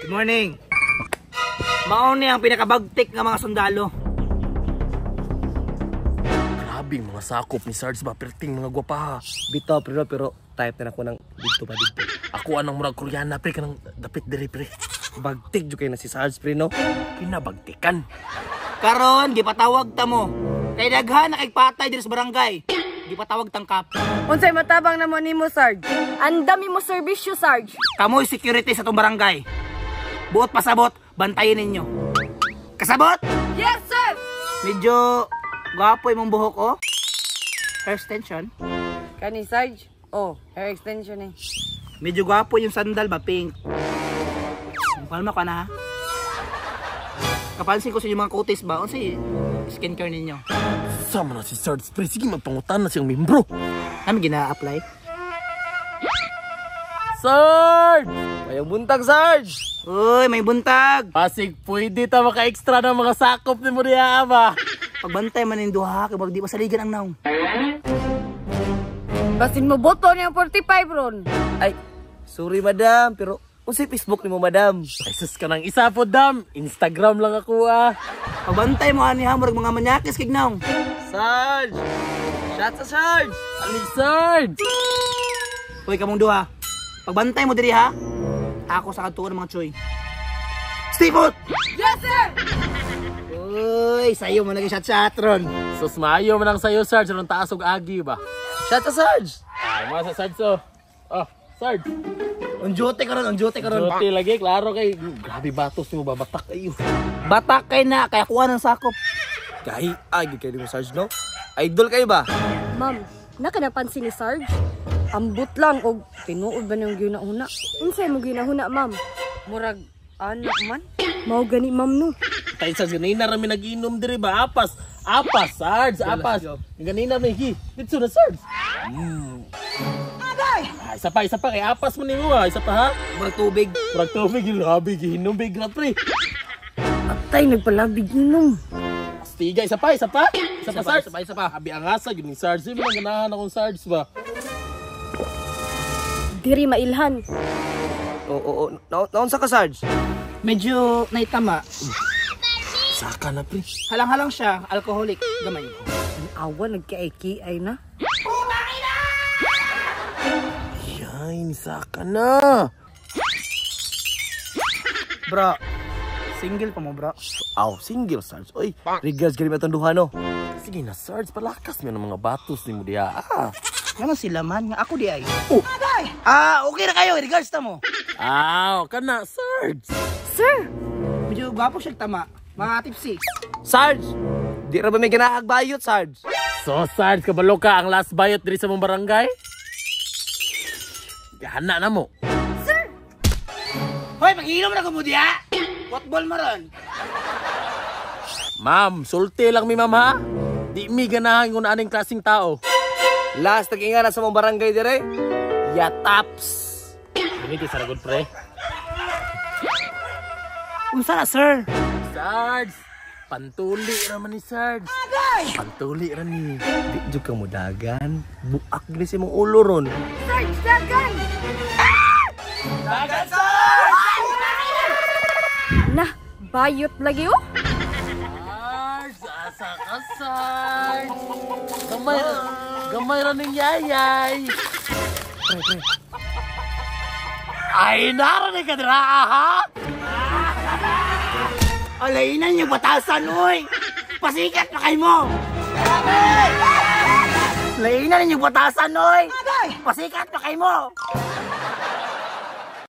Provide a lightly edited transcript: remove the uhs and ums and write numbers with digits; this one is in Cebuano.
Good morning. Mao ni ang pinakabagtik nga mga sundalo. Grabe mga sakop ni Sarge ba, perting mga gwapaha. Bitaw pero pero type na ako ng dito pa dito. Ako anang murag Koreana pre, kanang dapit diri pre. Bagtik jud kay na si Sarge pre no. Kinabagtikan. Karon gipatawag ta mo. Kay daghan na kay patay diri sa barangay. Gipatawag tangkap. Unsay matabang namo nimo, Sarge? Ang dami mo serbisyo, Sarge. Kamoy security sa tong barangay. Buot pasabot, bantayin ninyo. Kasabot? Yes, sir! Medyo gwapo imong buhok oh. Hair extension. Kani, Sarge? Oh, hair extension eh. Medyo gwapo yung sandal ba, pink. Kalma ka na ha. Kapansin ko sa inyong mga kutis ba, unsay skincare ninyo? Sama na si Sarge pre, sige magpangutan na siyang membro. Nami gina-apply? Sarge! Mayong buntag, Sarge. Uy, may buntag. Pasig pwede ta maka-extra ng mga sakop ni Muriya ba? Pagbantay man ning duha kay wag di masaligan ang naong. Basin mo boto niyang 45 ron. Ay, sorry madam, pero unsay Facebook nimo madam? Ay sus ka ng isa po dam, Instagram lang ako ah. Pagbantay mo ani ha, murag mga manyakis kig naong. Sarge! Shot sa Sarge! Ali Sarge! Uy, kamong duha. Pagbantay mo diri ha. Ako sa kadtuon ng mga choy. Stay put! Yes, sir! Uy, sayo mo naging shot ron. Sus maayo man ang sayo Sarge, anong taas og agi ba? Shot sa Sarge! Ay mga sa Sarge oh. Oh, Sarge. On duty karon, on duty karon. Duty lagi, klaro kay grabe batos nimo ba batak ayo. Batak kay na kaya kuha ng sakop. Gahi, ay gid kayo nimo Sarge no? Idol kayo ba? Ma'am, naka napansin ni Sarge? Ambot lang og tinuod ba niyang ginahuna? Unsay mo ginahuna, ma'am? Murag anak man. Mao gani, ma'am no. Tay Sarge ganina ra mi nag-inom diri ba apas. Apas Sarge, apas. Ganina mi hi. Didto na Sarge. Ay, isa pa kay apas man nimo ah, isa pa ha. Murag tubig. Murag tubig grabe gihinom big na pre. Atay nagpalabig inom. Astiga, isa pa, isa pa. Isa pa, Sarge. Isa pa, isa pa. Abi ang asa gyud ni Sarge, mo nang ganahan akong Sarge ba. Diri mailhan. Oo, oo, oo. Naunsa ka Sarge? Medyo naitama. Saka na pre. Halang-halang siya, alcoholic, gamay. Awa nagkaiki-ay na. Yay, saka na. Bro, single pa mo, bro. Aw, single Sarge. Oy, regards gani atong duha no. Sige na Sarge, palakas mi ng mga batos nimo diha. Ah. Ngano sila man nga ako di ay. Oh. Ah, okay na kayo, regards ta mo. Aw, kana Sarge. Sir, Medyo gwapo siya tama. Mga tipsy. Sarge! Di ra ba may ganaag bayot, Sarge? So Sarge, kabalo ka ang last bayot diri sa mong barangay? Gana na mo. Hoy, pag-inom na ko mo diha. Football mo ron. Ma'am, sulti lang mi ma'am ha. Di mi ganahan kung aning klaseng tao. Last nag-ingana sa mong barangay dire. Yataps. Ganito sa ragod pre. Unsa na, sir? Sarge, pantuli ra man ni Sarge. Pantuli ra ni. Di jud ka mo dagan. Buak gini sa imong ulo ron. Sarge, dagan! Dagan, Sarge! Nah, bayot lagi oh. Sarge, asa ka Sarge. Gamay, gamay ra ning yayay. Pre, pre. Ay, nara ni kadira ha? Alainan yung batasan, oy! Pasikat na kayo mo! Lainan yung batasan, oy! Pasikat na kayo mo!